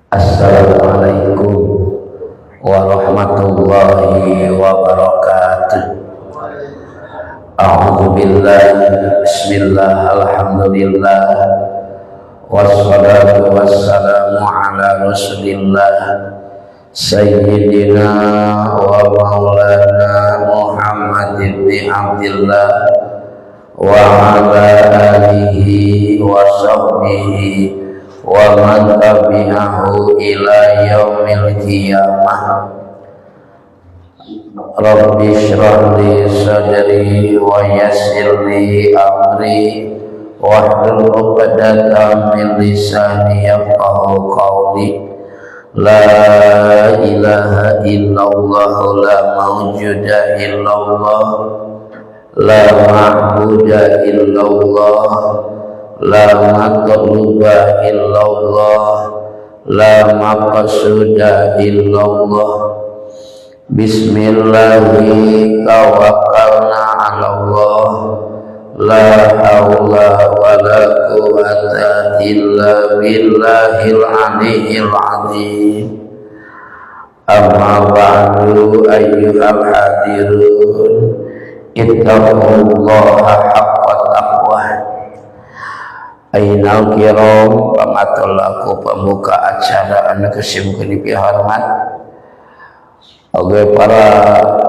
Assalamualaikum warahmatullahi wabarakatuh. A'udzu billah, bismillah, alhamdulillah, wassalatu wassalamu ala rasulillah, sayyidina wa maulana Muhammad ibn Abdillah wa ala alihi wa sahbihi wa man tabi'ahu ila yaumil qiyamah. Rabbi shrah li sadri wa yassir li amri wahlul 'uqdatam min lisani yafqahu qawli. La ilaha illallah, la mawjuda illallah, la ma'buda illallah, la matluba illallah, la maqsuda illallah. Bismillahi tawakkalna ala Allah, la haula wa la quwata illa billahil aliyyil azim. Amma ba'du, ayyuhal hadirun, ittaqullaha haqqa taqwah. Ainal kiram, pangatolaku pembuka acara anu ku sim kuring dipihormat, oge para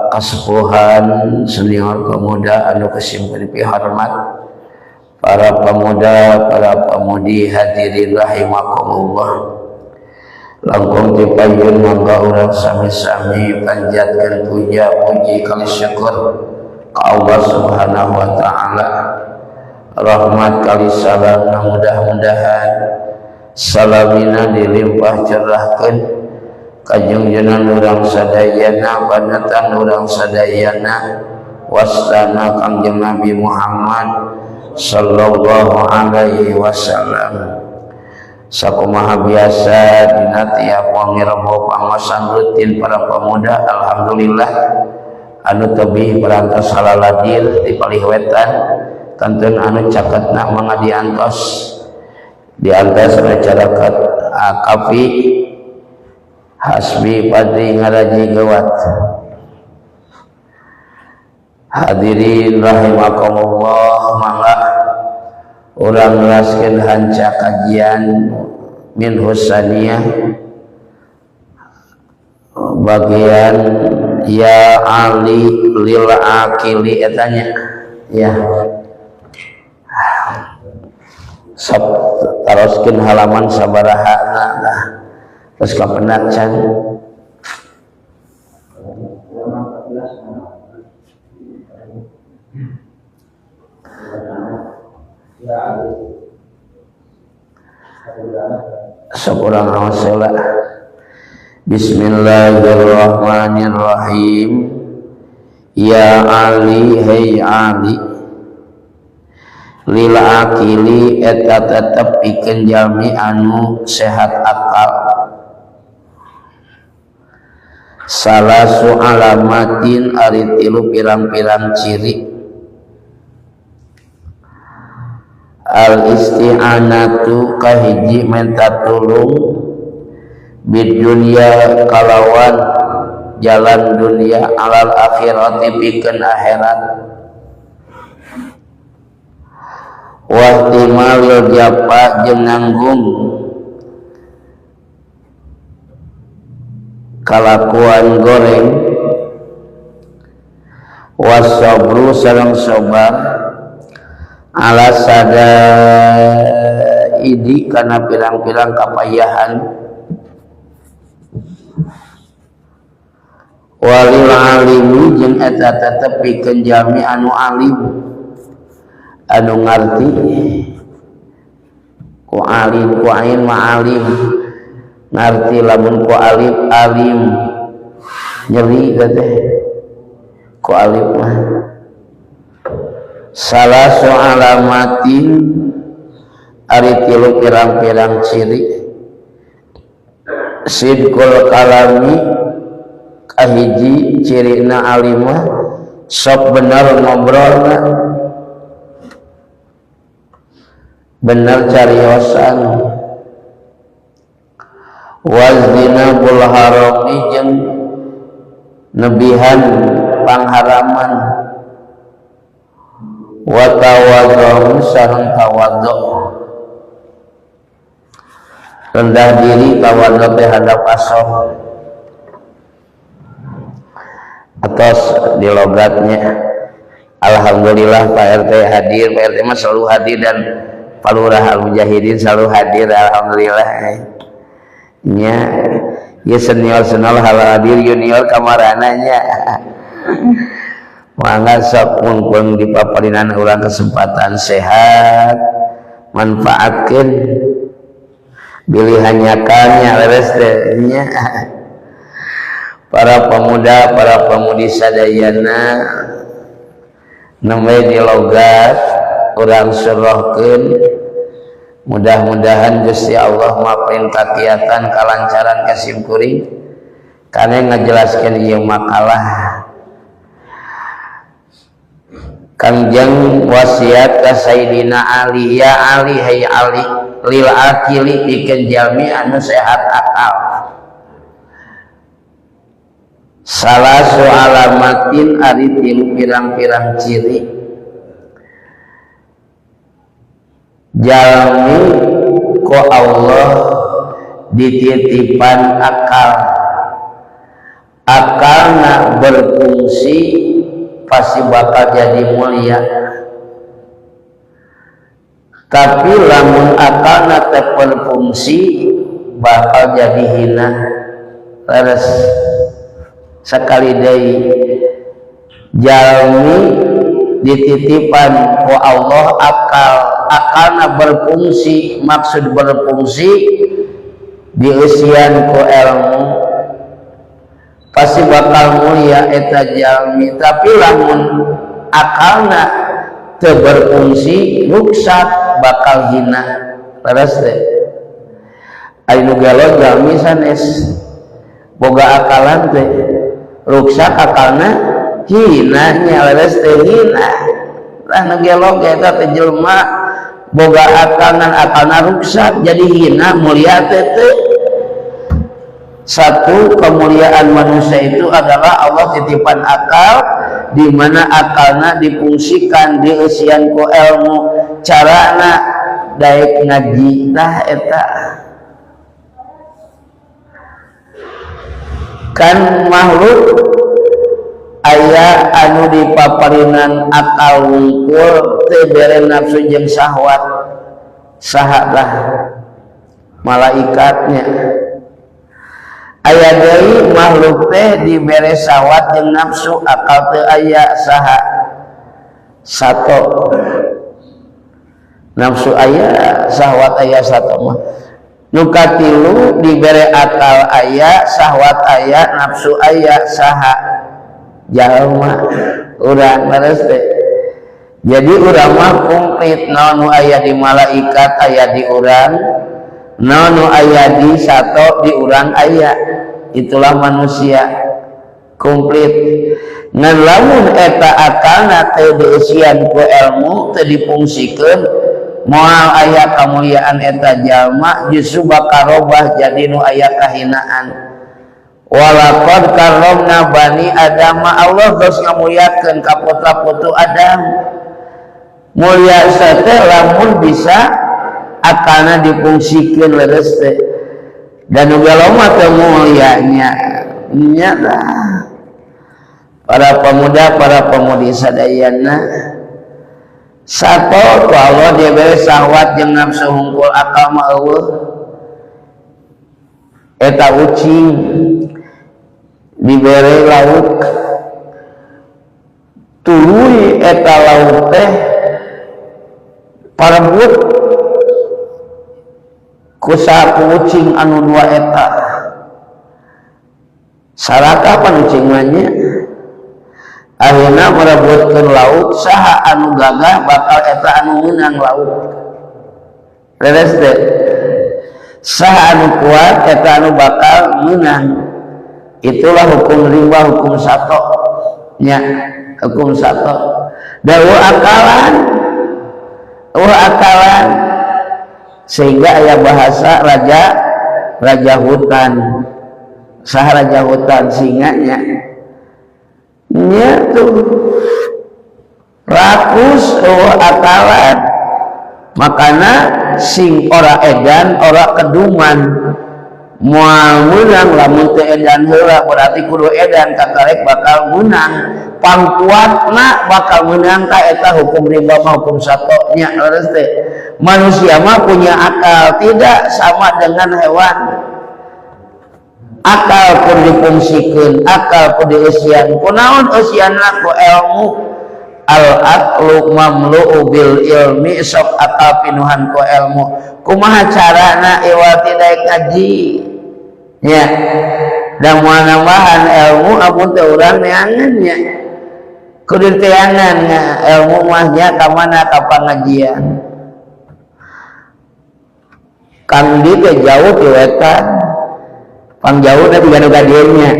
kasepuhan senior pemuda anu ku sim kuring dipihormat, para pemuda, para pemudi, hadirin rahimakumullah. Langkung ti payun, mangga urang sami-sami panjatkeun puja puji kali syukur ka Allah Subhanahu wa Ta'ala. Rahmat kali salam mudah-mudahan salamina dilimpah cerahkeun ka junjungan urang sadayana, panutan urang sadayana, wastana Kangjeng Nabi Muhammad sallallahu alaihi wasallam. Sakumaha biasa dina tiap wengi Rebo, pangaosan rutin para pemuda, alhamdulillah anu tebih parantos salaladir di palih wetan. Kantun anu caketna mangga diantos, diantos masyarakat Akafi Hasbi Padri Ngaraji Gewat. Hadirin rahimakumullah, mangga urang neraskeun hanca kajian min husaniyah bagian ya ali lil akili etanya ya. Sok taroskeun halaman sabaraha lah, terus kapendak can. Halaman 14. Ya Ali. Satu dana. Sok urang awas heula. Bismillahirrahmanirrahim. Ya Ali, hey Ali, lil akili eta tetep pikeun jalmi anu sehat akal, salasu alamatin ari tilu pirang-pirang ciri. Al isti'anatu, kahiji menta tulung, bid dunya kalawan jalan dunia, alal akhirati pikeun akhirat, wahtimalil jafa jeung nanggung kalakuan goreng, wasabru sareng sabar, ala sada idi kana pirang-pirang kapayahan, walil alimi jeung eta tetep pikeun jalmi anu alim, anu ngarti. Ku alim, ku ain mah alim ngarti, lamun ku alif alim nyeri teh ku alif mah. Salasu alamatin ari tilu pirang-pirang ciri. Sidqul kalami, kahiji cirina alimah sok bener ngobrolna, bener cariosan. Wajtinabul harami jeung nebihan pangharaman. Wa tawadhu sareng tawadhu, rendah diri, tawadhu terhadap asal atas di logatnya. Alhamdulillah Pak RT hadir, Pak RT mah selalu hadir dan Pak Lurah Al Mujahidin selalu hadir, alhamdulillah. Nya, ya senior senior hal hadir, junior kamarana nya. Mangga sok mumpung dipaparinan urang kesempatan sehat, manfaatkeun bilih hanyakalnya leres teh nya. Para pemuda, para pemudi sadayana nembe di logat urang surahkeun, mudah-mudahan Gusti Allah maparin kakiatan kalancaran ka simkuring kana ngajelaskeun ieu makalah. Kangjeng wasiat ka Sayyidina Ali, ya Ali, hai Ali, lil akili pikeun jalmi anu sehat akal. Salasu alamatin ari tilu pirang-pirang ciri jalmi ku Allah dititipan akal, akalna berfungsi pasti bakal jadi mulia. Tapi lamun akalna teu berfungsi bakal jadi hina. Leres sekali deui jalmi dititipan ku Allah akal, akalna berfungsi, maksud berfungsi dieusian ku ilmu pasti bakal mulia eta jalmi. Tapi lamun akalna teu berfungsi ruksak bakal hina. Leres teh ari nu gelo jalmi sanes boga akalan teh ruksak akalna hina nya, leres teh hina. Lah nu gelo eta teh jelema boga akal ngan akalna ruksak jadi hina, mulia teh teu. Satu kemuliaan manusia itu adalah Allah titipan akal, di mana akalna difungsikan dieusian ku ilmu, carana daek ngaji. Tah eta kan makhluk aya anu dipaparinan akal wungkul teu bere nafsu jeung syahwat, saha lah malaikatnya. Aya deui makhluk teh dibere syahwat jeung nafsu, akal teu aya, saha sato nafsu aya, syahwat aya sato mah. Nu katilu dibere akal aya, syahwat aya, nafsu aya, saha jalma urang leres teh. Jadi urang mah komplit, naon nu aya di malaikat aya di urang, naon nu aya di sato di urang aya. Itulah manusia komplit. Ngan lamun eta akalna teu dieusian ku ilmu, teu difungsikeun, moal aya kamuliaan eta jalma, justru bakal robah jadi nu aya kahinaan. Walaqad karramna bani Adam, Allah geus ngamuliakeun ka putra-putu Adam. Mulia teh lamun bisa akalna difungsikeun leres teh. Dan nu gelo mah teu mulianya. Nya tah. Para pemuda, para pemudi sadayana, sato ku Allah dia bere syahwat jeung nafsu hungkul, akal mah eueuh. Eta ucing dibere lauk, tuluy eta lauk teh parebut ku saku ucing anu dua eta. Saraka pan ucing mah nya. Akhirna merebutkeun lauk, saha anu gagah bakal eta anu meunang lauk. Leres teh. Saha anu kuat eta anu bakal meunang. Itulah hukum rimba, hukum sato nya, hukum sato. Da eueuh akalan, eueuh akalan. Sehingga aya bahasa raja Raja hutan. Saha raja hutan? Singanya. Nya tuh rakus eueuh akalan. Makana sing ora edan ora keduman. Moal meunang lamun teu edan heula, berarti kudu edan kakarek bakal meunang. Pangkuatna bakal meunang ka eta hukum riba mah hukum sato nya leres teh. Manusia mah punya akal, tidak sama dengan hewan. Akal pun difungsikan, akal pun dieusian. Kunaon eusianna? Ku ilmu. Al aqlu mamlu'u bil ilmi, sok akal pinuhan ku ilmu. Kumaha carana? Iwal tidak ngaji nya, da moal nambahan ilmu amun teh urang neangan nya. Kudu teangan nya ilmu mah nya, ka mana? Ka pangajian. Kang di teh jauh ti wetan, pang jauh teh tiga nu ka nya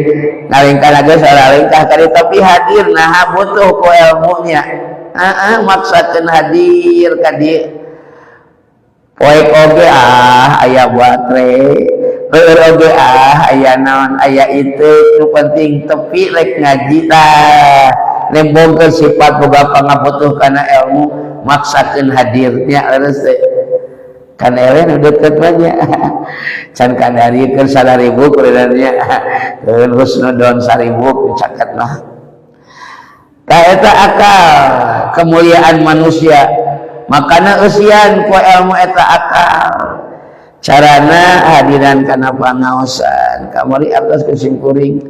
ngalengkah ge saralengkah kali, tapi hadir. Nah, butuh ku ilmunya. Heeh, maksakeun hadir ka dieu. Poek oge ah aya baterai, leur oge ah aya naon, aya itu. Nu penting tepi rek ngaji. Tah, nembongkeun sifat boga pangabutuh kana ilmu, maksakeun hadirnya leres teh. Kan eleh nu deket mah nya, can kadari keur 1000 kurirnya, keun husnudon 1000 caket mah. Tah, eta akal kemuliaan manusia, makana eusian ku ilmu eta akal. Carana hadiran kana pangaosan kamari atas kesimpuling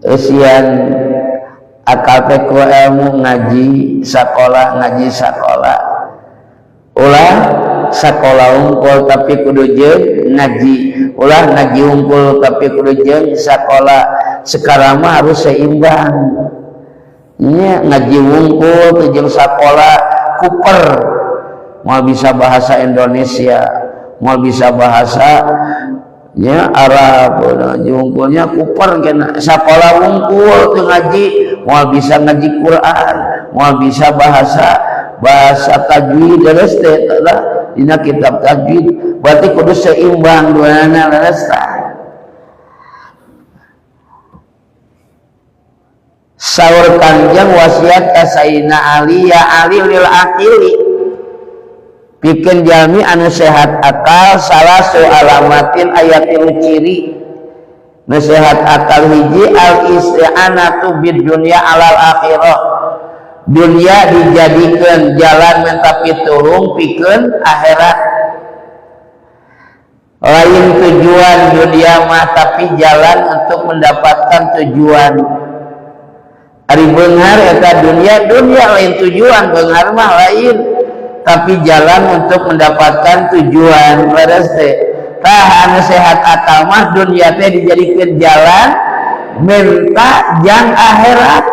eusian akal teh ku ilmu, ngaji sakola, ngaji sakola. Ulah sakola unggul tapi kudu jeung ngaji, ulah ngaji unggul tapi kudu jeung sakola. Sekarang mah harus seimbang nya, ngaji wungkul jeung sakola. Kuper mau bisa bahasa Indonesia, mau bisa bahasa ya Arab, ngaji wungkulnya kuper kena sakola wungkul teu ngaji, mau bisa ngaji Quran, mau bisa bahasa bahasa tajwid leres teh lah dina kitab tajwid. Berarti kudu seimbang duana, leres tah. Saur Kanjeng wasiat ka Sayyidina Ali, ya Ali, lil aqili, pikeun jalmi anu sehat akal, salasu alamatin, aya tilu ciri nu sehat akal. Hiji, al isti'anatu bid dunya alal akhirah, dunia dijadikan jalan minta pitulung pikeun akhirat. Lain tujuan dunia mah, tapi jalan untuk mendapatkan tujuan. Ari beunghar eta dunia, dunia lain tujuan, beunghar mah lain, tapi jalan untuk mendapatkan tujuan, leres teh. Tah, anu sehat akal mah dunia teh dijadikan jalan minta jang akhirat.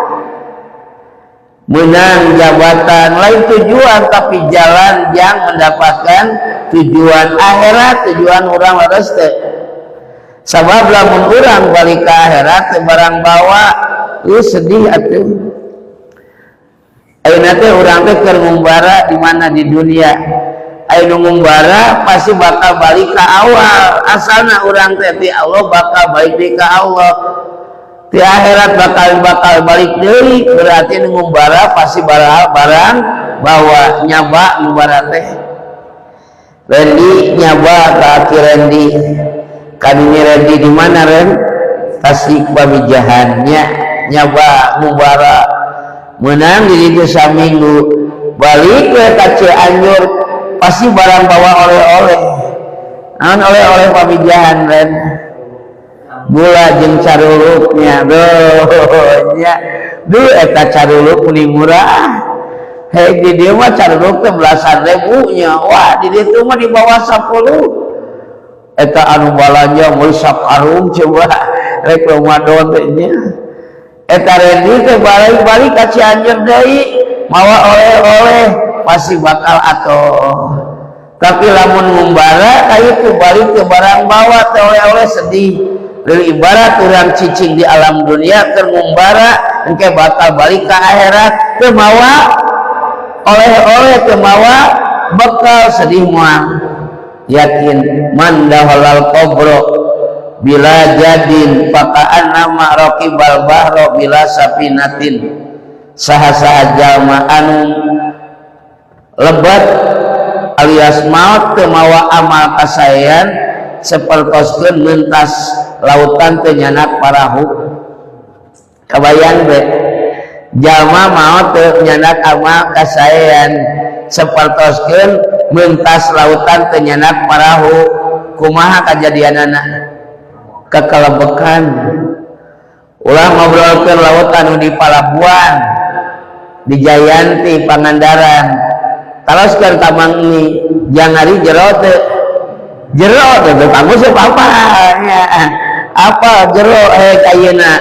Menang jabatan lain tujuan, tapi jalan yang mendapatkan tujuan akhirat, tujuan orang, leres teh. Sabab lamun urang balik ke akhirat teh barang bawa, sedih atuh. Ayeuna teh urang teh keur ngumbara di mana? Di dunia. Ayeuna ngumbara pasti bakal balik ke awal. Asalna urang teh ti Allah, bakal balik deui ka Allah. Di akhirat bakal bakal balik deui. Berarti ngumbara pasti barang barang bawa. Nyaba ngumbara teh. Rendi nyaba ka aki Rendi kan. Ini Rendi di mana, Ren? Tasik Pamijahannya. Nyaba ngumbara menang di ditu saminggu, balik ke ka Cianjur pasti barang bawa oleh-oleh. Naon oleh-oleh Pamijahan, Ren? Gula jeung caruluknya. Duh nya, duh, eta caruluk meni murah. Hei, di dieu mah caruluk teh belasan ribu nya. Wah, di ditu mah di bawah 10. Eta anu balanja meuli sakarung coba rek Ramadan teh nya. Eta Rendi teh balik-balik ka Cianjur deui mawa oleh-oleh, pasti bakal atuh. Tapi lamun ngumbara kitu balik ke barang bawa teh oleh-oleh, sedih. Dari ibarat urang cicing di alam dunia keur ngumbara, engke bakal balik ke akhirat teu mawa oleh-oleh, teu mawa bekal, sedih moal. Yakin man dakhalal qabro bila zadin faka'annama raqibal bahro bila safinatin. Saha-saha jalma anu lebet alias maut teu mawa amal kasaean, sapertoskeun mentas lautan teu nyandak parahu. Kabayang be jalma maot teu nyandak amal kasaean, sapertoskeun mentas lautan teu nyandak parahu. Kumaha kajadianana? Kekelebekan. Ulah ngobrolkeun lautan nu di palabuhan, di Jayanti, Pangandaran. Taroskeun ka Mangni, Jangari, jero teu? Jero teu kamu siapa ya? Apa jero? Eh, ayeuna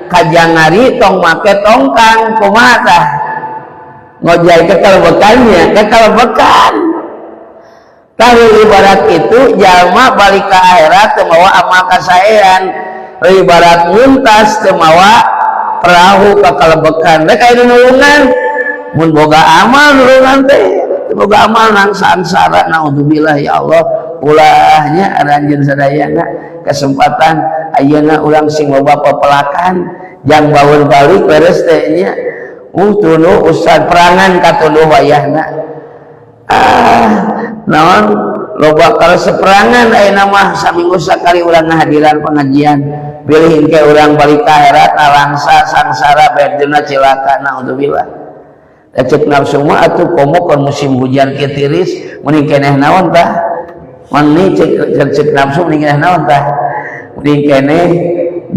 ka Jangari tong make tongkang. Kumaha tah ngojay? Kekelebekannya, kekelebekan. Tapi ibarat itu jalma balik ke akhirat teu mawa amal kasaean, ibarat muntas teu mawa perahu, kekelebekan. Rek aya nulungan? Mun boga amal nulungan teh, boga amal nang sangsara. Naudzubillah. Ya Allah, ulahnya aranjeun sadayana kesempatan ayeuna urang sing loba pepelakan jang baur balik beres teh nya. Tunduh ustad perangan katunduh wayahna. Ah, naon loba kalau seperangan. Ayeuna mah saminggu sakali urang ngahadiran pengajian, bilih ke urang balik ka akhirat nalangsa sangsara, bedena cilaka. Naudzubillah. Cek nafsu mah atuh komo kon musim hujan kieu tiris, mending keneh naon tah? Meni cek cek nafsu mending keneh naon tah? Mending keneh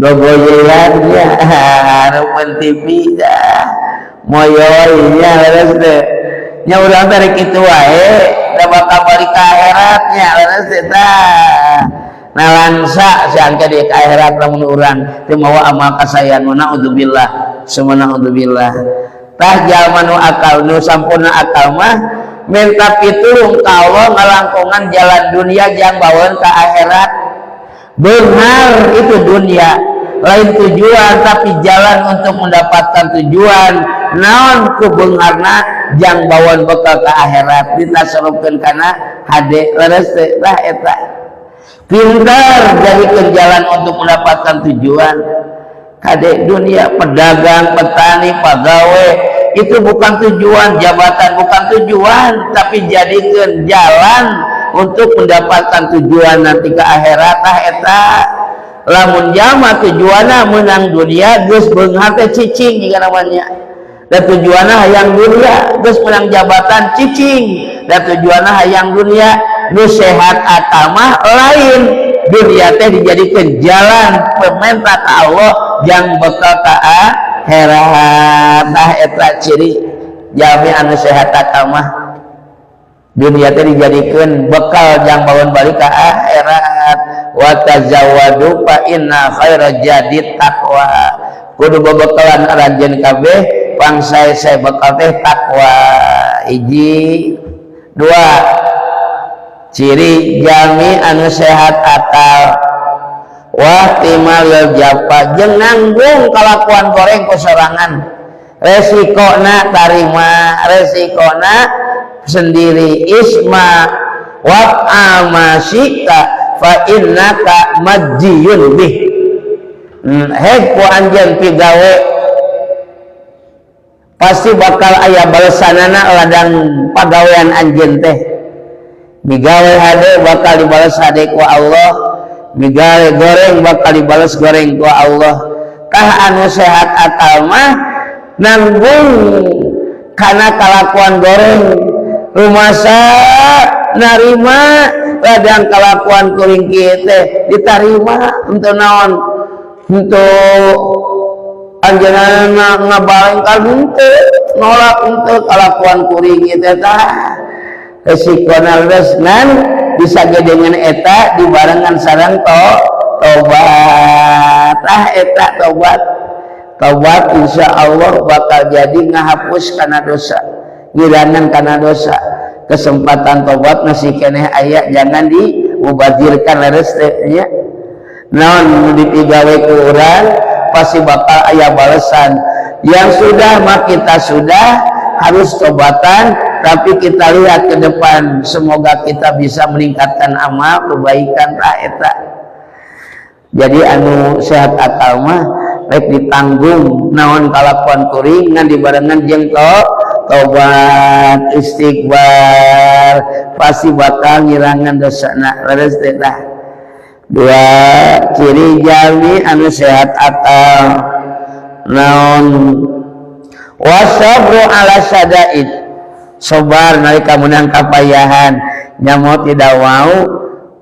gogoyean nya, hareupeun TV dah, moyoy nya. Leres teh nya? Urang teh rek kitu wae da bakal balik ka akhirat nya. Leres teh tah? Nalangsa si angke di akhirat lamun urang teu mawa amal kasaean. Naudzubillah, summa naudzubillah. Tah, jalma nu akal, nu sampurna akal mah minta pitulung ka Allah ngalangkungan jalan dunia jang bawaeun ka akhirat. Benar, itu dunia lain tujuan, tapi jalan untuk mendapatkan tujuan. Naon ku beungharna? Jang bawaeun bekal ka akhirat, ditasarufkeun kana hade. Leres teh? Tah, eta pintar jadikeun jalan untuk mendapatkan tujuan. Kade, dunia, pedagang, petani, pegawai itu bukan tujuan, jabatan bukan tujuan, tapi jadikan jalan untuk mendapatkan tujuan nanti ke akhirat. Ah, eta lamun jalma tujuanna menang dunia, geus beunghar teh cicing jika namanya. Dan tujuanna hayang dunia, geus menang jabatan cicing dan tujuanna hayang dunia. Nu sehat akal mah lain, dunia teh dijadikan jalan peminta ka Allah yang bekal ka akhirat. Nah, eta ciri jalmi anu sehat akal mah, dunia teh dijadikan bekal jang bawaeun balik ka akhirat. Wa tazawwadu fa inna khaira zadi taqwa. Kudu bebekalan aranjeun kabeh, pang sae bekal teh takwa. Hiji, dua, ciri jalmi anu sehat akal wahtimalil jafa, jeung nanggung kalakuan goreng ku sorangan, resikona tarima, resikona sendiri. Isma waf'al ma syi'ta fa innaka majziyun bih. Hek ku anjeun pigawe, pasti bakal aya balesanana ladang pagawean anjeun teh. Migawe hade bakal dibales hade ku Allah, migawe goreng bakal dibales goreng ku Allah. Tah, anu sehat akal mah nanggung karena kalakuan goreng, rumasa narima ladang kalakuan kuring kieu teh ditarima. Untuk naon? Untuk anjeunna ngabalengkan henteu, nolak henteu kalakuan kuring ieu teh. Tah, resikona leres, ngan bisa dengan eta dibarengan sareng to tobat. Ah, eta tobat, tobat insya Allah bakal jadi ngahapus karena dosa, ngilangan karena dosa. Kesempatan tobat masih keneh aya, jangan dimubazirkan. Leres teh nya? Naon dipigawe ku urang pasti bakal aya balesan. Yang sudah mah kita sudah harus tobatan. Tapi kita lihat ke depan, semoga kita bisa meningkatkan amal kebaikan. Tah eta, jadi anu sehat akal mah rek ditanggung naon kalakuan kuring, ngan dibarengan jeung tobat istighfar, pasti bakal ngirangan dosana. Leres teh? Tah, dua ciri jalmi anu sehat akal naon? Wasabru ala syadaid, sobar nalika menang kapayahan. Nya, mau tidak mau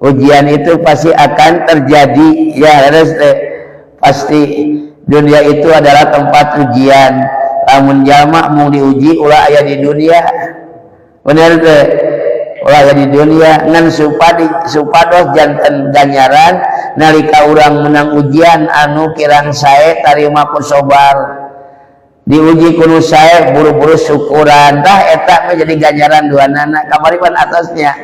ujian itu pasti akan terjadi ya, leres teh? Pasti dunia itu adalah tempat ujian. Lamun jalma mau diuji, ulah aya di dunia, bener teh? Ulah aya di dunia. Ngan supados janten ganjaran, nalika urang menang ujian anu kirang sae, tarima ku sobar. Diuji ku nu sae, buru-buru syukuran. Tah, eta mah jadi ganjaran dua nana. Kamari pan atasnya,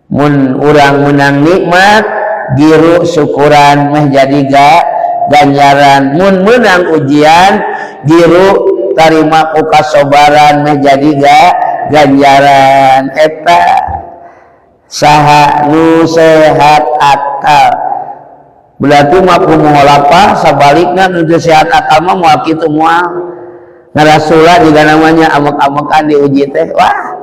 mun urang menang nikmat, giru syukuran, meh jadi ganjaran. Mun menang ujian, giru tarima ku kasobaran, meh jadi ganjaran. Eta saha nu sehat akal. Berarti mafhum mukhalafah, sabalikna, nu teu sehat akal mah moal kitu, moal ngarasula juga namanya, amek-amekan diuji teh. Wah,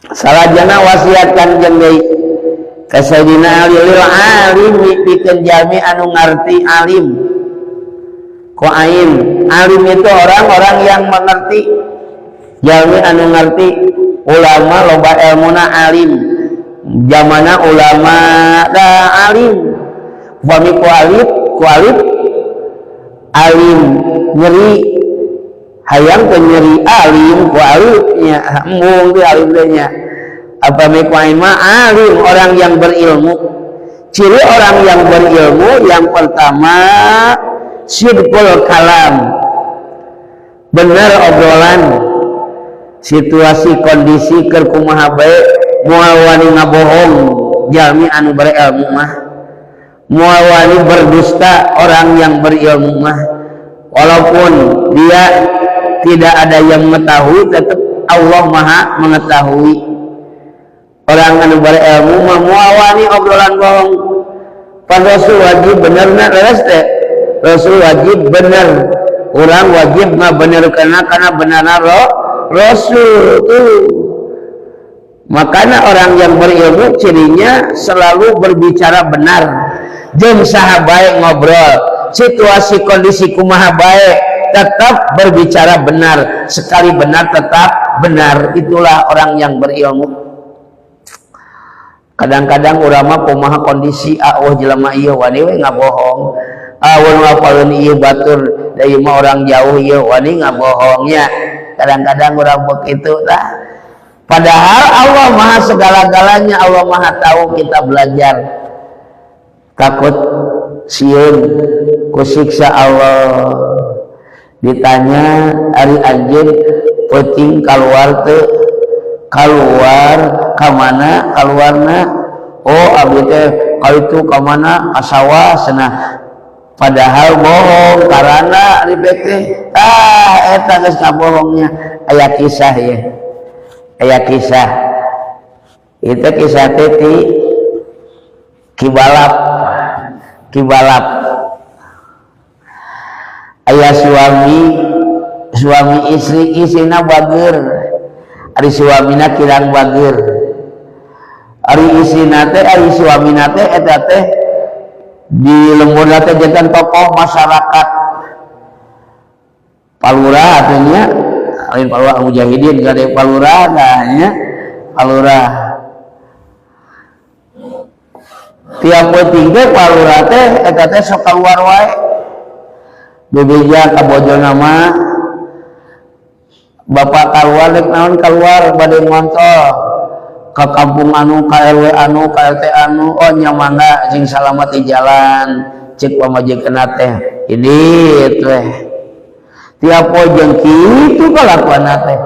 salajana wasiat Kanjeng deui ka Sayyidina Ali, lil alimi, pikeun jalmi anu ngarti, alim ku ain. Alim itu orang-orang yang mengerti, jalmi anu ngarti, ulama, loba ilmuna, alim zamana ulama da alim. Upami ku alif, ku alif alim nyeri, hayang ke nyeri, alim ku alif nya, embung teh alim teh nya. Apa ku ain mah alim, orang yang berilmu. Ciri orang yang berilmu yang pertama, sidqul kalam, benar obrolan. Situasi kondisi keur kumaha bae, moal wani ngabohong jalmi anu berilmu mah, moal wani berdusta orang yang berilmu mah. Walaupun dia tidak ada yang mengetahui, tetap Allah Maha Mengetahui. Orang anu berilmu mah moal wani obrolan bohong. Pan Rasul wajib bener na, leres teh? Rasul wajib bener, orang wajib mah bener karena benar Rasul tuh. Makanya orang yang berilmu cirinya selalu berbicara benar. Jeung saha bae ngobrol, situasi kondisi kumaha bae, tetap berbicara benar. Sekali benar, tetap benar. Itulah orang yang berilmu. Kadang-kadang urang mah kumaha kondisi, ah oh jelema ieu wani we ngabohong, ah ngapaleun ieu batur da ieu mah orang jauh, ieu wani ngabohongnya. Kadang-kadang urang begitu tah. Padahal Allah Maha segala-galanya, Allah Maha tahu. Kita belajar takut sieun ku siksa Allah. Ditanya, "Ari anjeun peuting keluar teu?" "Keluar." "Ka mana keluarna?" "Oh, abdi teh ka itu, ka mana, ka sawah cenah." Padahal bohong karena ribet teh. Ah, eta geus ngabohongnya. Aya kisah ya, aya kisah itu, kisah teh ti Kibalap. Kibalap aya suami suami istri, istrina bager, ari suamina kirang bager. Ari istrina teh, ari suamina teh eta teh di lemburna teh janten tokoh masyarakat, palurah artinya, lain palurah mujahidin, gade palurah nya, palurah. Tiap peuting teh palurah teh eta teh sok keluar wae, bebeja ka bojona mah, "Bapak keluar rek naon?" "Keluar bade ngontol ke kampung anu, ka RW anu, ka RT anu." "Oh nya, mangga, sing salamat di jalan," cek pamajikan teh. Ini teh tiap poe jeung kitu kalakuan teh.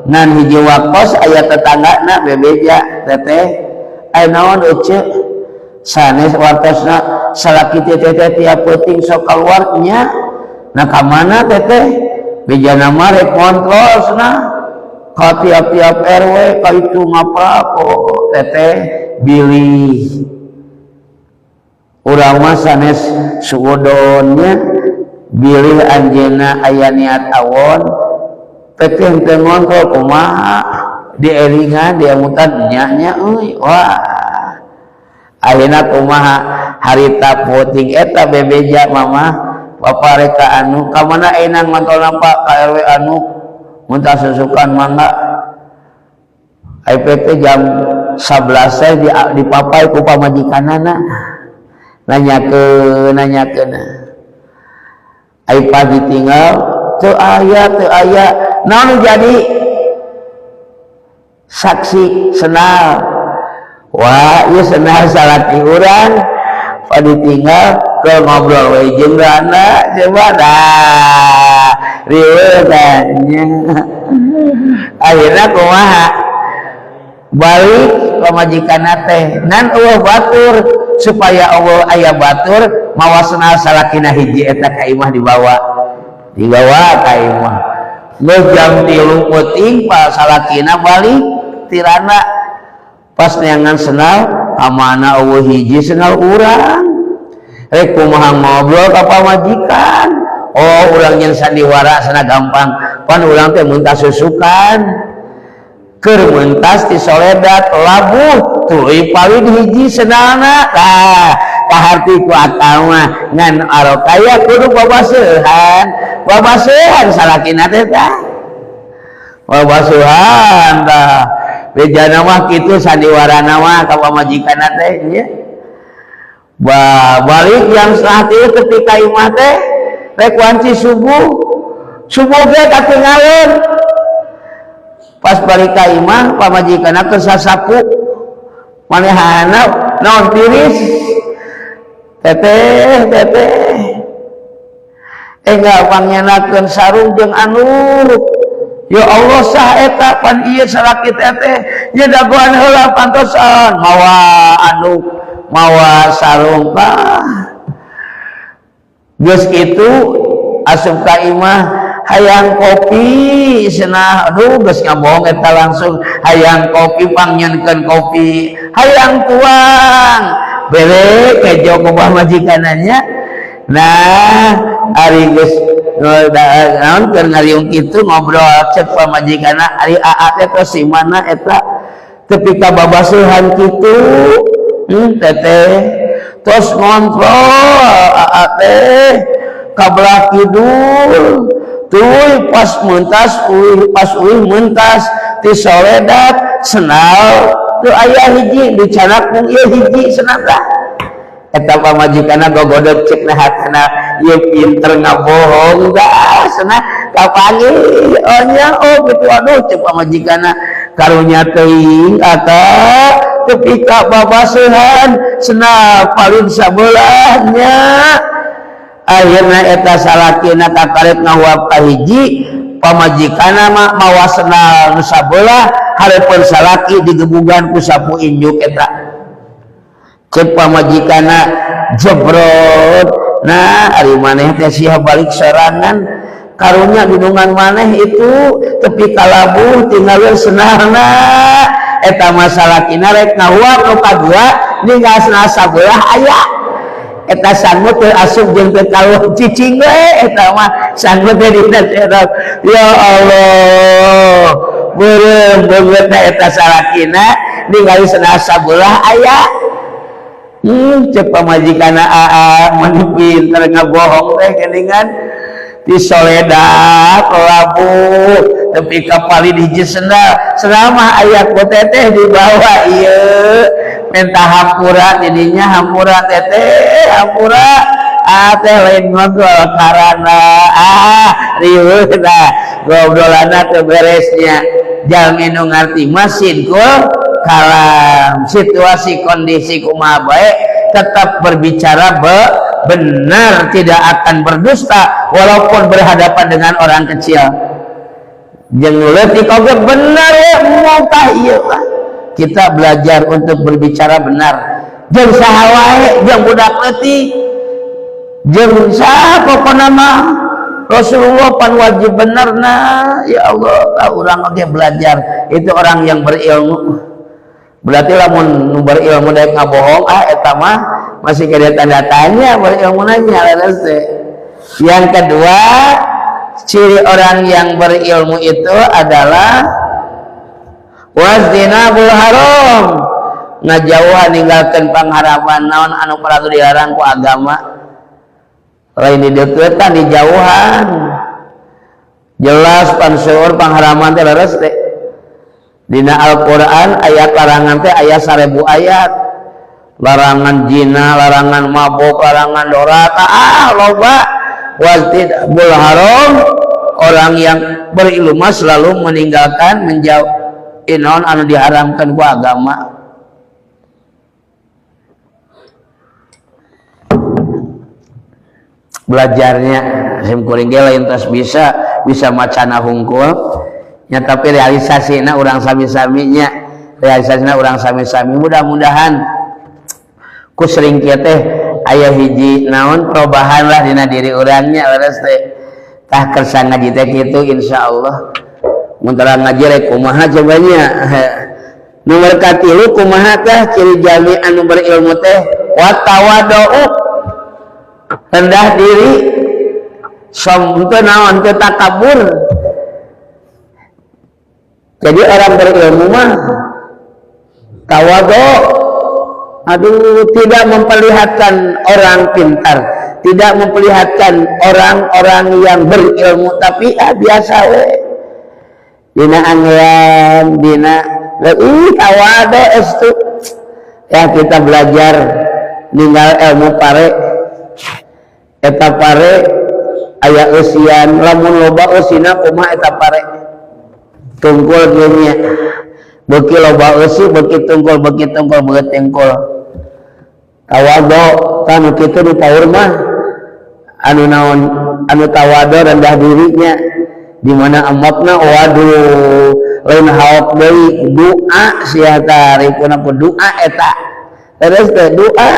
Ngan hiji waktos aya tetanggana bebeja, "Teteh, aya naon ece?" "Sanes, wartosna salaki teteh teh tiap peuting sok keluar nya." "Nah, ka mana, Teteh?" Bejana mah rek kontrol cenah ka tiap-tiap RW ka itu ngaprak. Oh, teteh, bilih urang mah sanes suudonnya, bilih anjeunna aya niat awon. Teteh teu ngontrol kumaha, dieringan diemutan nya nya euy. Wah, ayeuna kumaha? Harita peuting eta bebeja mama bapak rek ka anu ka mana ayeuna ngontrolna, Pak? Ka RW anu mun susukan mangga. IPT jam 11 teh dipapai ku pamajikanana, nanyakeun nanyakeun. Ai pagi tinggal teu aya, teu aya naon. Jadi saksi sendal, wah, ieu sendal salaki urang. Pa ditinggal ke ngobrol we jeung rana, coba dah riweuh nya. Akhirna kumaha? Balik pamajikanna teh ngan euweuh batur. Supaya euweuh aya batur, mawa sendal salakina hiji eta ka imah, dibawa dibawa ka imah. Geus jam 3 peuting pa salakina balik tirana. Pas neangan sendal, kamana euweuh hiji sendal urang? Rek kumaha ngobrol ka pamajikan? Oh, urang yang sandiwara sana gampang pan, urang teh mentas susukan, keur mentas di soledat labuh, tuluy palid hiji sendalna. Tah, kaharti ku akal mah, ngan arokaya kudu babaseuhan babaseuhan salakina teh. Tah, babaseuhan. Tah, bejana mah kitu sandiwarana mah ka pamajikanna teh nya. Ba balik jam 2.30 ketika imah teh rek wanci subuh, subuh ge katinggalan. Pas balik ka imah, pamajikanna keur sasapu, manehana naon tiris, "Teteh, teteh, enggak pangnyenakeun sarung jeung anu." "Ya Allah, sah eta? Pan ieu salaki teteh nya, dagoan heula pantosan mawa anu, mawa sarung." Tah, geus kitu asup ka imah, "Hayang kopi," cenah. Aduh, geus ngabohong eta langsung. "Hayang kopi, pangnyieunkeun kopi, hayang tuang." Bere kejo ku pamajikanna. Nah, ari geus naon, keur ngariung kitu ngobrol, cek pamajikanna, "Ari aa teh tos si mana eta tepi ka babaseuhan kitu? Teteh tos ngontrol aa teh ka belah kidul, tuy pas mentas uih, pas uih mentas ti soledat sendal teu aya hiji, dicanak mung ieu hiji sendal." Eta pamajikanna gogodog, cek na hatena, "Ieu pinter ngabohong dah," cenah. Kapanggih, "Oh nya, oh gitu." "Aduh," cek pamajikanna, "karunya teuing ata tepi ka babaseuhan, sendal palid sabelahnya." Akhirna eta salakina kakaret ngahuap ka hiji, pamajikanna mah mawa sendal nu sabelah hareupeun salaki, digebugan ku sapu injuk eta. Cek pamajikanna, "Jebrot, nah ari maneh teh sia balik sorangan, karunya didungan maneh itu tepi kalabuh tinggalin sendalna." Eta mah salakina rek ngahuap nu kadua, ninggal sendal sabelah aya. Eta sangu teu asup jeung teu kaluar, cicing we eta mah sangu teh dina serok. Ya Allah, beureum beungeutna eta salakina ningali sendal sabelah aya. Cek pamajikanna, "Aa mani pinter ngabohong teh geuningan, ti soledak labuh tepi ka palid hiji sendal, sendal mah aya ku teteh dibawa ieu." Minta hampura didinya, "Hampura teteh, hampura, ah teh lain ngobrol karana." Ah, riweuh dah gobrolanna teu beresnya. Jalmi nu ngarti mah sidqul kalam, situasi kondisi kumaha bae tetap berbicara benar, tidak akan berdusta walaupun berhadapan dengan orang kecil jeung leutik oge benar ya mutah. Ieu mah kita belajar untuk berbicara benar jeung saha wae, jeung budak leutik, jeung saha pokona mah. Rasulullah pan wajib bener. Nah, ya Allah, urang oge belajar. Itu orang yang berilmu. Berarti lamun nu berilmu daek ngabohong, ah, eta mah masih kena tanda tanya berilmu nanya leres teh. Yang kedua, ciri orang yang berilmu itu adalah wajtinabul haram, ngajauhan, ninggalkeun pangharaman naon anu perlu dilarang ku agama. Lain dideketan, dijauhan. Jelas pan seueur pangharaman teh, leres teh. Dina Al-Qur'an ayat larangan teh aya 1000 ayat. Larangan zina, larangan mabuk, larangan doraka, ah, loba. Wajtinabul haram, orang yang berilmu selalu meninggalkan, menjauh naon anu diharamkan ku agama. Belajarnya sim kuring ge lain tos bisa bisa macana hungkul nya, tapi realisasina urang sami-sami nya, realisasina urang sami-sami. Mudah-mudahan ku sering kieu teh aya hiji naon perubahan lah dina diri urangnya, leres teh. Tah, kersa ngaji teh kitu, insyaallah. Mun tara ngaji rek kumaha cobanya. Nomor katilu kumaha tah ciri jalmi anu berilmu teh? Wa tawadhu, rendah diri, som teu naon, teu takabur. Jadi orang berilmu mah tawadhu, aduh, tidak memperlihatkan orang pintar, tidak memperlihatkan orang-orang yang berilmu, tapi ah, biasa we dina anggean dina ih, tawadhu estu. Ya, kita belajar ninggal ilmu pare. Eta pare aya eusian, lamun loba eusina kumaha eta pare? Tungkul kieu nya. Beuki loba eusi beuki tungkul, beuki tungkul beuki tungkul. Tawadhu kan kitu di paur mah anu naon, anu tawadhu, rendah dirinya. Di mana amotna, waduh, lain haok deui, doa sia tarikuna ku doa eta terus teh doa.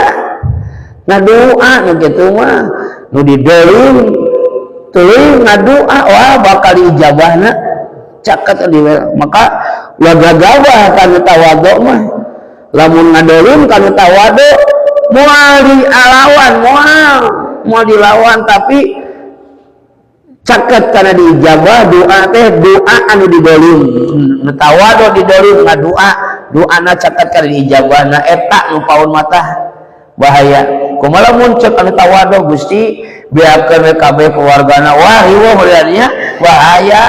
Nah, doa nu kitu mah nu didolim tuluy ngadoa, wah, bakal diijabahna caket di. Maka ulah gagabah kanu tawadhu mah. Lamun ngadolim kanu tawadhu moal dialawan, moal moal dilawan, tapi caket karena diijabah doa teh. Doa anu didolim, nu tawadhu didolim ngadoa, doana caket karena diijabah. Nah, eta nu paun mata bahaya. Kumaha lamun cek anu tawadhu, "Gusti, biarkeun we kabeh keluargana," wah, riweuh nya, bahaya.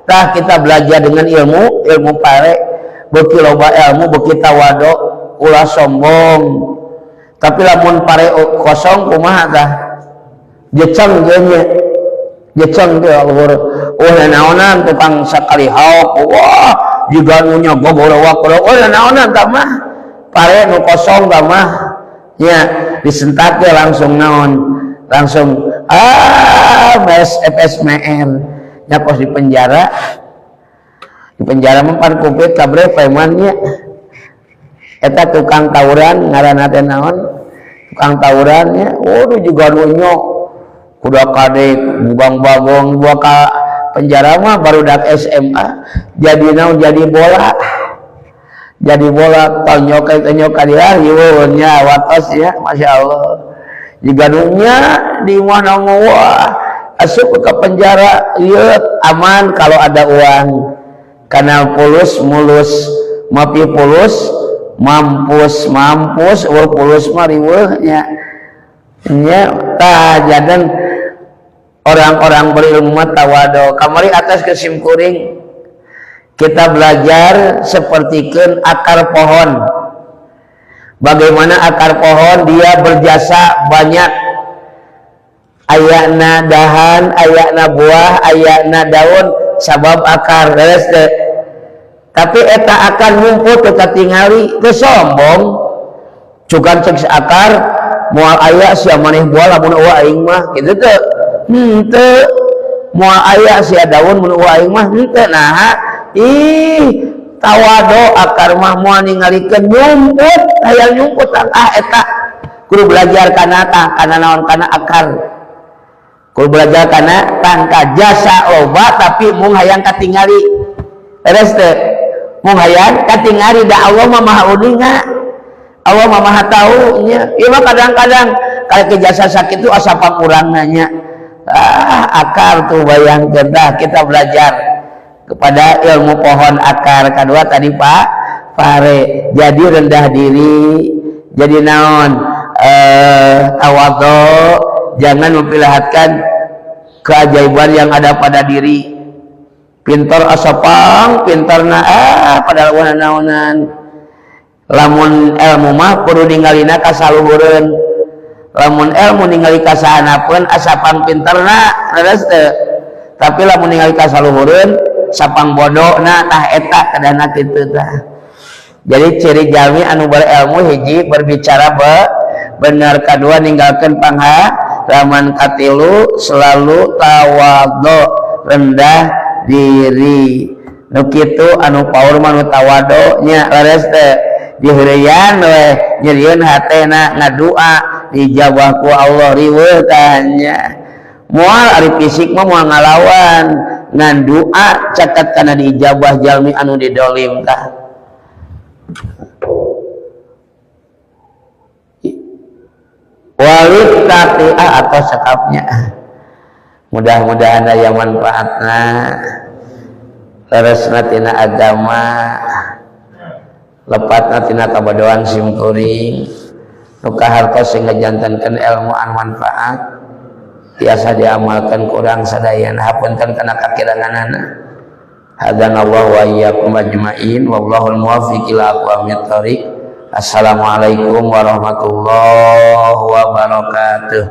Tah, kita belajar dengan ilmu ilmu pare. Beuki loba ilmu beuki tawadhu, ulah sombong. Tapi lamun pare kosong kumaha tah? Jeceng geus nya, jeceng teh luhur. Oh, naonan tukang sakali haok, wah, jiga nu nya gogorowak. Oh, naonan tah mah pare nu kosong tah mah nya, disentak ge langsung naon, langsung ah, mes FSMR nya, kos di penjara. Di penjara mah pan komplit kabeh preman nya. Eta tukang tawuran ngaranna teh naon, tukang tawuran nya. Waduh, juga nu nya kuda kadek bugang bagong buah ka penjara mah. Barudak SMA jadi naon, jadi bola, jadi bola, tonyokan tonyokan ya, riweuh nya, watos ya. Masya Allah, jiga nya di mana, wah, asup ke penjara ieu aman kalau ada uang, karena pulus mulus, mapi pulus mampus mampus, eueuh pulus mah riweuh nya nya. Tah, jadan orang-orang berilmu mah tawadhu. Kamari atas kesimkuring kita belajar sepertikan akar pohon. Bagaimana akar pohon dia berjasa banyak, ayana dahan, ayana buah, ayana daun, sabab akar, beres teh. Tapi eta akar ngumpul teu katingali, teu sombong. Cukan cek akar, "Moal aya sia maneh buah lamun eueuh aing mah," kitu teu? Henteu. "Moal aya sia daun mun eueuh aing mah," henteu. Nah, ih, tawado akar mah moal ningalikeun nyumput, hayang nyumput. Ah, eta kudu belajar kana tah, kana naon, kana akar. Kudu belajar kana tangkal. Jasa loba tapi mung hayang katingali. Leres teu? Mung hayang katingali, da Allah mah maha uninga, Allah mah maha tahu nya. Ieu mah kadang-kadang kalau ke jasa sakit itu asa pangurang nanya. Ah, akar tuh bayangkeun tah. Kita belajar kepada ilmu pohon akar. Kedua tadi, Pak, pare. Jadi rendah diri, jadi naon, tawadhu, jangan memperlihatkan keajaiban yang ada pada diri. Pintar asa pang pintarna, ah, padahal wah naonan. Lamun ilmu mah kudu ningalina ka saluhureun. Lamun ilmu ningali ka sahanapeun, asa pang pintarna, leres teu? Tapi lamun ningali ka saluhureun, sapang bodona. Tah, eta kadana kitu tah. Jadi ciri jalmi anu berilmu, hiji, berbicara benar, kedua, ninggalkan pangharaman, katilu, selalu tawadhu, rendah diri. Nu kitu anu paur mah nu tawadhu nya, leres teu? Diheureyan we, nyerieun hatena, ngadua, dijawab ku Allah. Riweuh tah nya. Moal ari fisik mah moal ngalawan, ngan doa caket kana diijabah jalmi anu didolim tah. Walid taqiah atau sekapnya. Mudah-mudahan aya manfaatna, leresna tina agama, lepatna tina kabodohan sim kuring. Nu kahartos sing ngajantenkeun ilmu anu manfaat, tiasa diamalkan kurang sadayana. Hapunten kana kakiranganana. Hadanallahu wa iyyakum ajmain, wallahul muwaffiq ila aqwamit thoriq. Assalamualaikum warahmatullahi wabarakatuh.